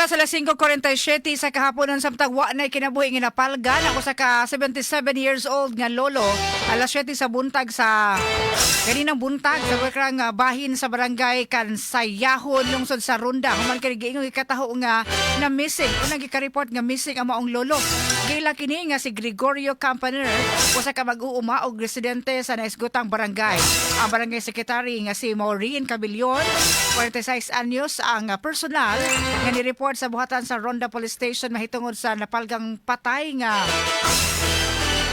Oras alas 5:47 sa kahaponon, samtang wa na kinabuhi nga napalgan ako sa ka 77 years old nga lolo alas 7 sa buntag sa kaninang buntag sa wakrang bahin sa Barangay Kansayahon, lungsod sa Ronda, human kini giingong ikataho nga na missing. Unang gika-report nga missing ang maong lolo. Kaila kini nga si Gregorio Campaner, usa ka mag-uuma og residente sa naisgutang barangay. Ang barangay secretary nga si Maureen Cabillon, 46 anyos, ang personal nga ni-report sa buhatan sa Ronda Police Station mahitungod sa napalgang patay nga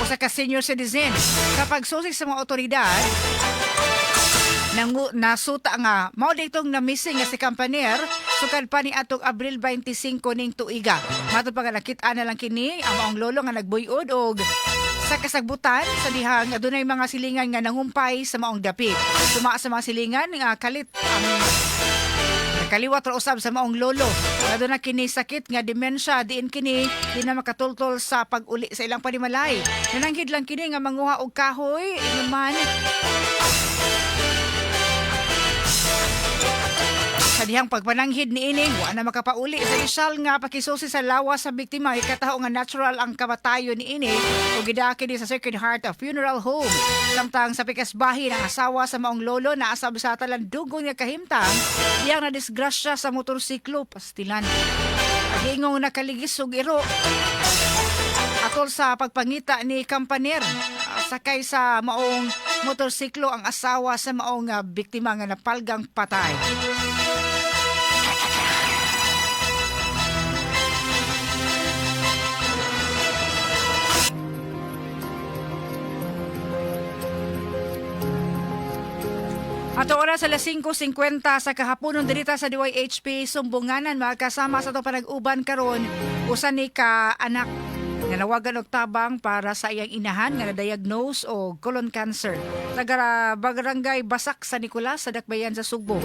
usa ka senior citizen. Kapag susi sa mga otoridad, nangu nasuta nga mao ditong na missing nga si Campaner sukad pa ni atong Abril 25 ning tuiga. Matod pa nga nakit-an na lang kini ang maong lolo nga nagbuyod og sa kasagbutan sa dihang adunay mga silingan nga nangumpay sa maong dapit. Suma sa mga silingan nga kalit ang kaliwat ra usab sa maong lolo. Aduna kini sakit nga demensya, diin kini di na makatultol sa pag-uli sa ilang panimalay. Nananghid lang kini nga manguha og kahoy inuman sa dihang pagpananghid ni ini, wa na makapauli. Sa inisyal nga pakisusi sa lawas sa biktima, ikataho nga natural ang kamatayon ni ini ug gidaki ni sa Sacred Heart Funeral Home. Samtang sa pikas bahin, ang asawa sa maong lolo naasab sa talandugon nga kahimtang diyang na disgrasya sa motorsiklo, pastilan. Agingong nakaligis og iro atol sa pagpangita ni Campaner. Sakay sa maong motorsiklo ang asawa sa maong biktima nga napalgang patay. Ato oras alas 5:50 sa kahaponon dirita sa DYHP Sumbunganan. Mga kasama sa atong panag-uban karon, usa ni ka anak nga nawagan og tabang para sa iyang inahan nga na-diagnose og colon cancer. Taga Barangay Basak sa Nicolas sa Dakbayan sa Sugbo.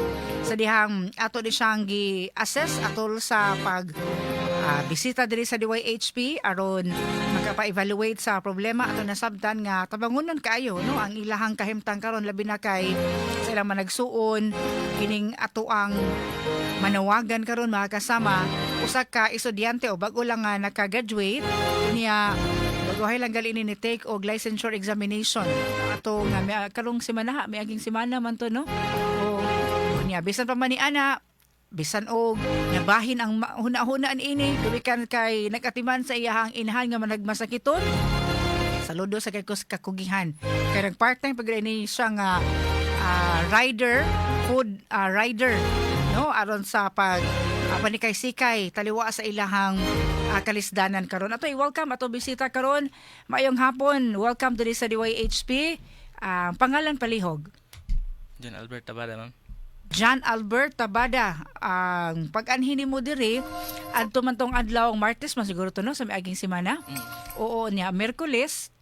Sa dihang ato ni siyang gi-assess atol sa pag bisita diri sa DYHP aron makapa-evaluate sa problema, ato nasabtan nga tabangunon kaayo, no, ang ilahang kahimtang karon, labi na kay sa ilang managsuon. Kining ato ang manawagan karon, mga kasama, usa ka estudyante o bag-o lang nga naka-graduate niya, bagohay lang gali ni take og licensure examination ato nga karong semana, miaging semana man to, no? O niya bisan pa man ni ana, bisan og nabahin ang huna-huna ini gumikan kay nagatiman sa iyahang inahan nga managmasakiton, saludo sa kay kakugihan kay nag part-time pag ni siya nga rider, food rider, no, aron sa pag panikay-sikay taliwa sa ilahang kalisdanan karon. Ato i-welcome ato bisita karon. Maayong hapon, welcome diri sa DYHP. Pangalan palihog? John Albert Tabada, ma'am. John Albert Tabada. Ang pag-anhi nimo diri adto man tong adlaw Martes man siguro to, no, sa miaging semana. Oo niya, Miyerkules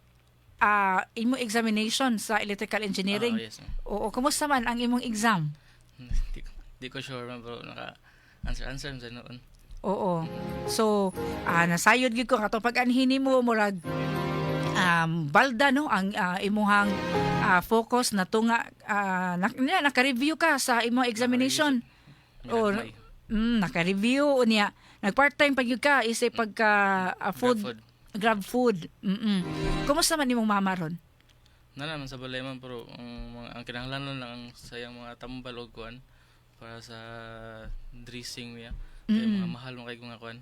imo examination sa electrical engineering. Ah, yes, ma'am. Oo, kumusta man ang imong exam? Di ko sure, ma'am, pero naka answer answer sa noon. Oo. So, nasayod gyud ko kato pag-anhi nimo murag balda, no, ang imuhang focus na tunga naka-review ka sa imong examination. Oo, May naka-review niya. Nag part-time pag gyud ka isip pagka food, food. Grab food. Kumusta man imong mama ron? Na naman sa balay, ma'am, pero ang mga ang kinahanglan lang ang sayang mga tambal og kuan para sa dressing niya. Kay mga mahal mo kay mga kuan.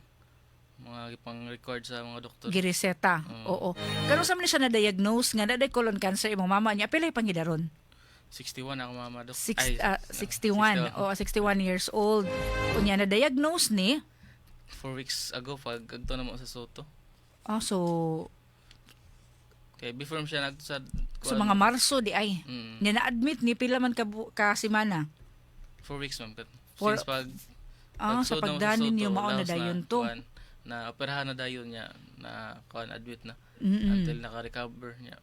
Mga pang record sa mga doktor. Gireseta. Oo. Oo. Karon sa man siya na-diagnose nga naday colon cancer imong mama niya, pila pangidaron? 61 ako mama, dok. Six, Ay, 61. Oo, 61 years old. Unya na-diagnose ni 4 weeks ago pag agto na mo sa Soto. Oh, so Kay before mo siya nagto sa so mga Marso di ay. Niya na-admit ni pila man ka semana? 4 weeks, ma'am. Since pag Ah, sa pagsud na mo pagdanin Soto, niyo mao na laos dayon to. Kuan, na operahan na dayon niya, na kuan, admit na until naka-recover niya.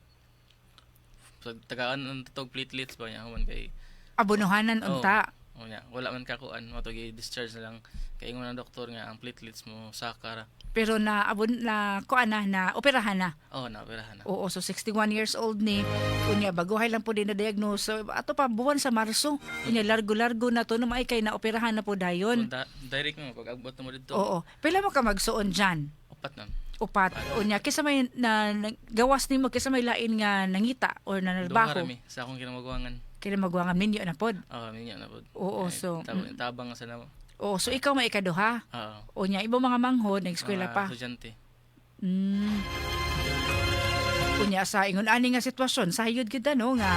So, tagaan ang tatog platelets ba niya human kay Abonohanan Oo. unta. Unya, wala man kakuan, mao to discharge na lang. Kay ingon ang doktor nga ang platelets mo saka ra. Pero na abon na kuan na, na operahan na. Oh, na operahan na. Oo, so 61 years old ni. Unya, baguhay lang po din na diagnose. So, ato pa buwan sa Marso. Unya, largo-largo na to no maay kay na operahan na po dayon. So, direct mo pag abot na mo didto. Oo. Pila mo ka magsuon dyan? Upat na. Upat. Unya, kisa may na gawas nimo, kisa may lain nga nangita or Duha nanarbaho? ra mi sa akong kinamaguangan. Kaya magwangan minyo na pod. Oh, minyo na pod. Oo, Eh, so, tabang sa namo. Oo, so ikaw may ikaduha. Oo. Unya, ibang mga manghod nag-eskwela Mga pa. estudyante. Unya, sa ingon ani nga sitwasyon, sayod gyud ano nga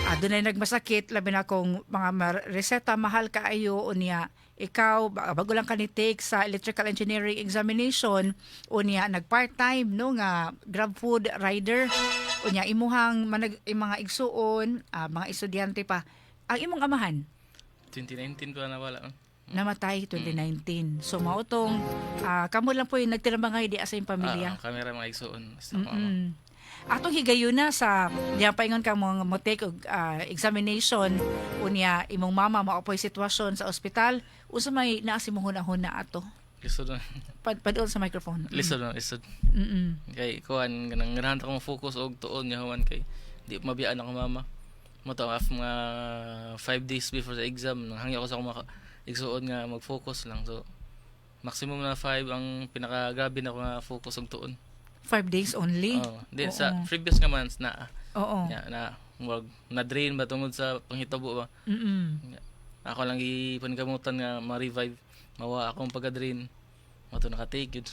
adunay nagmasakit, labi na kung mga reseta mahal kaayo. Unya, ikaw bago lang ka ni take sa electrical engineering examination, unya nag part-time no nga Grab food rider, unya imuhang manag mga igsuon, mga estudyante pa. Ang imong amahan? 2019 pa nawala, man. Namatay 2019. So mao tong kamo lang po yung nagtirabangay di sa imong pamilya. Ah, kami ra mga igsuon sa akong ama. Atong higayuna sa diyan paingon ka mo mo take og examination, unya imong mama mao po'y sitwasyon sa ospital, unsa may naa sa imong hunahuna ato? Lisod na. Padul sa microphone. Lisod na, lisod. Kay kuan, ganang ganahan ta ko mo-focus og tuon niya human kay di mabiyaan ako mama. Mo to af mga 5 days before the exam, nanghangyo ako sa akong igsuon nga mag-focus lang. So maximum na 5 ang pinaka grabe na ako nga focus og tuon. 5 days only. Oh, di sa previous nga months na nya na murag na drain ba tungod sa panghitabo ba. Ako lang gipangamutan nga ma-revive, mawa akong pagka-drain. Mo to naka-take yun.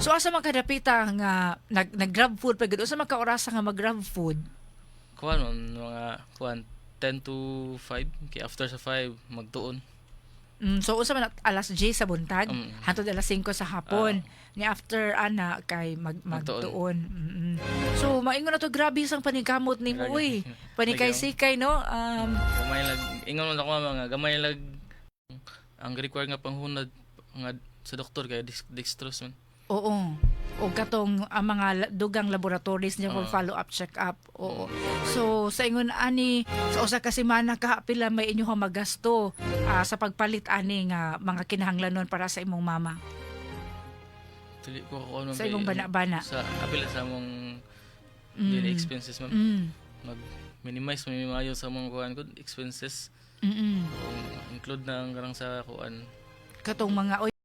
So asa man kadapita nga nag Grab food pa gud? Unsa man ka orasa nga mag Grab food? Kuan man, mga kuan 10 to 5, kay after sa 5 magtuon. So unsa man, alas 10 sa buntag hantod alas 5 sa hapon? Ni after ana kay Magtuon. magtuon. So maingon na to, grabe sang paningkamot nimo uy. Panikay-sikay no. Gamay lag ingon man ako, mga gamay lag ang require nga panghunad nga sa doktor kay dextrose man. Oo. O katong ang mga dugang laboratories niya for follow-up check-up. Oo. So sa ingon ani sa usa ka semana ka, pila may inyo magasto sa pagpalit ani nga mga kinahanglanon para sa imong mama? Dili ko ako ano Sa imong bana-bana. Sa apil sa among daily expenses, ma'am. Mag minimize may maayo sa among kuan gud expenses. Kung include na ang karang sa kuan Katong mga oy